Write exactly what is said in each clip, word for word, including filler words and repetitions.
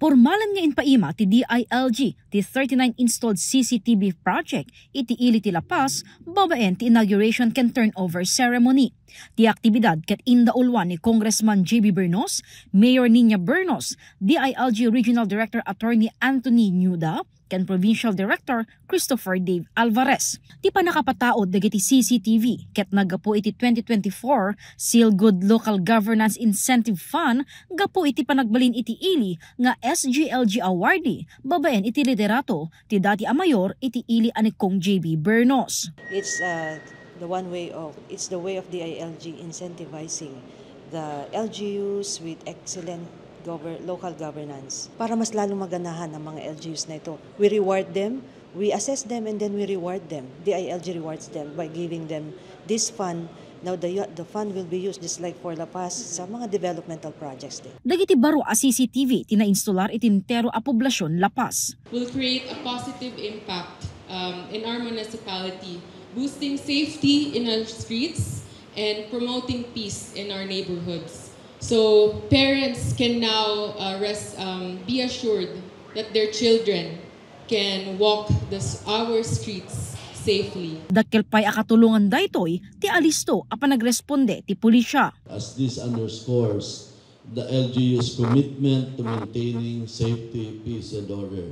Pormalan nga impaima ti D I L G ti thirty-nine installed C C T V project iti ili ti La Paz babaen ti inauguration ken turnover ceremony. Ti aktibidad ket indauluan ni Congressman J B Bernos, Mayor Nina Bernos, D I L G Regional Director Attorney Anthony Ñuda, ken Provincial Director Christopher Dave Alvarez. Ti pannakapataud dagiti C C T V ket naggapu iti twenty twenty-four Seal Good Local Governance Incentive Fund gapu iti panagbalin iti ili nga S G L G awardee babaen iti liderato ti dati a mayor iti ili a ni Cong J B Bernos. It's uh, the one way of it's the way of D I L G incentivizing the L G Us with excellent gover- local governance para mas lalong maganahan ang mga L G Us na ito. We reward them, we assess them, and then we reward them. D I L G rewards them by giving them this fund. Now the the fund will be used just like for La Paz sa mga developmental projects din. Dagiti baro a C C T V ti nainstalar iti entero a poblasion La Paz. Will create a positive impact um, in our municipality, boosting safety in our streets and promoting peace in our neighborhoods. So parents can now uh, rest, um, be assured that their children can walk the, our streets safely. Dakkel pay a katulongan daytoy ti alisto a panagresponde ti pulisya. As this underscores the L G U's commitment to maintaining safety, peace, and order.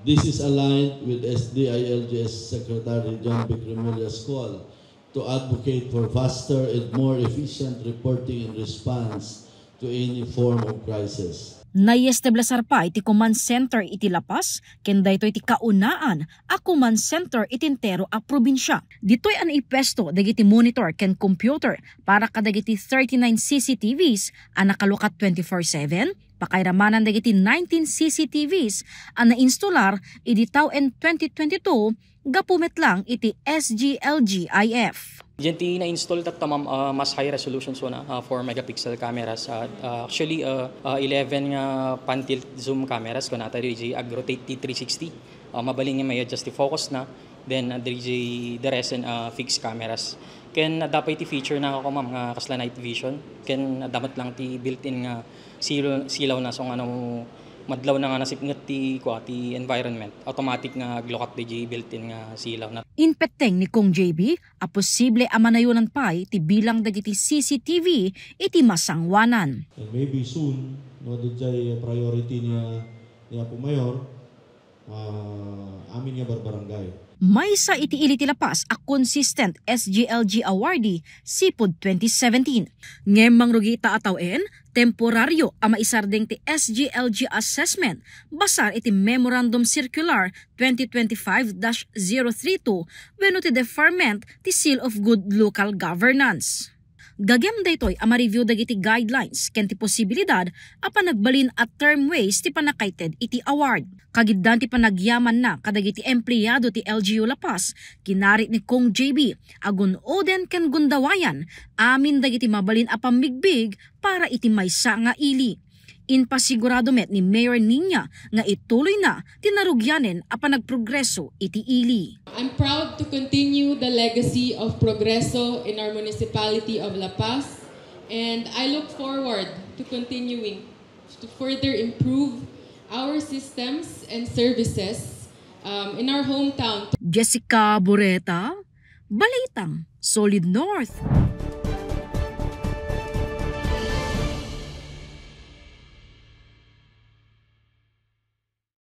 This is aligned with S D I L G S Secretary John Vic Remulla's call to advocate for faster and more efficient reporting and response to any form of crisis. Naiestablisar pay ti command center iti La Paz, ken daytoy ti kaunaan a command center iti entero a probinsya. Ditoy a naipuesto dagiti monitor ken computer para kadagiti thirty-nine C C T Vs a nakalukat twenty-four seven, pakairamanan dagiti nineteen C C T Vs a nainstalar idi tawen twenty twenty-two gapu met lang iti S G L G I F. Diyan ti na-install tatta, ma'am, ah, mas high resolution so na, ah, four megapixel cameras. Ah, ah, actually, ah, ah, eleven nga pan-tilt zoom cameras, kunata di ag-rotate ti three sixty. Ah, mabalin nga may adjust ti focus na. Then, ah, di the rest, ah, fixed cameras. Ken adda pay ti feature na ako, ma'am, nga kasla night vision. Ken adda met lang ti built-in nga sil-, silaw na so nga no madlaw na nga nasipnget ti, kua, ti environment. Automatic nga aglukat di built-in nga silaw na. Impetteng ni Cong J B a posible a manayonan pay ti bilang dagiti C C T V iti masangoanan. And maybe soon, no, adda jay priority ni, ni Apo Mayor, ah, amin nga barbarangay. Maysa iti ili ti La Paz a consistent S G L G awardee sipud twenty seventeen. Ngem mangrugi ita a tawen, temporario a maisardeng ti S G L G assessment basar iti Memorandum Circular twenty twenty-five dash zero three two wenno ti deferment ti Seal of Good Local Governance. Gagem daytoy a ma-review dagiti guidelines ken ti posibilidad a panagbalin a term ways ti pannakaited iti award. Kagiddan ti panagyamanna kadagiti empleado ti L G U La Paz, kinarit ni Cong J B, agun-oden ken gundawayan amin dagiti mabalin a pammigbig para iti maysa nga ili. Impasigurado met ni Mayor Nina nga ituloyna ti narugianen a panagprogreso iti ili. I'm proud to continue the legacy of progreso in our municipality of La Paz, and I look forward to continuing to further improve our systems and services um, in our hometown. Jessica Boreta, Balitang Solid North.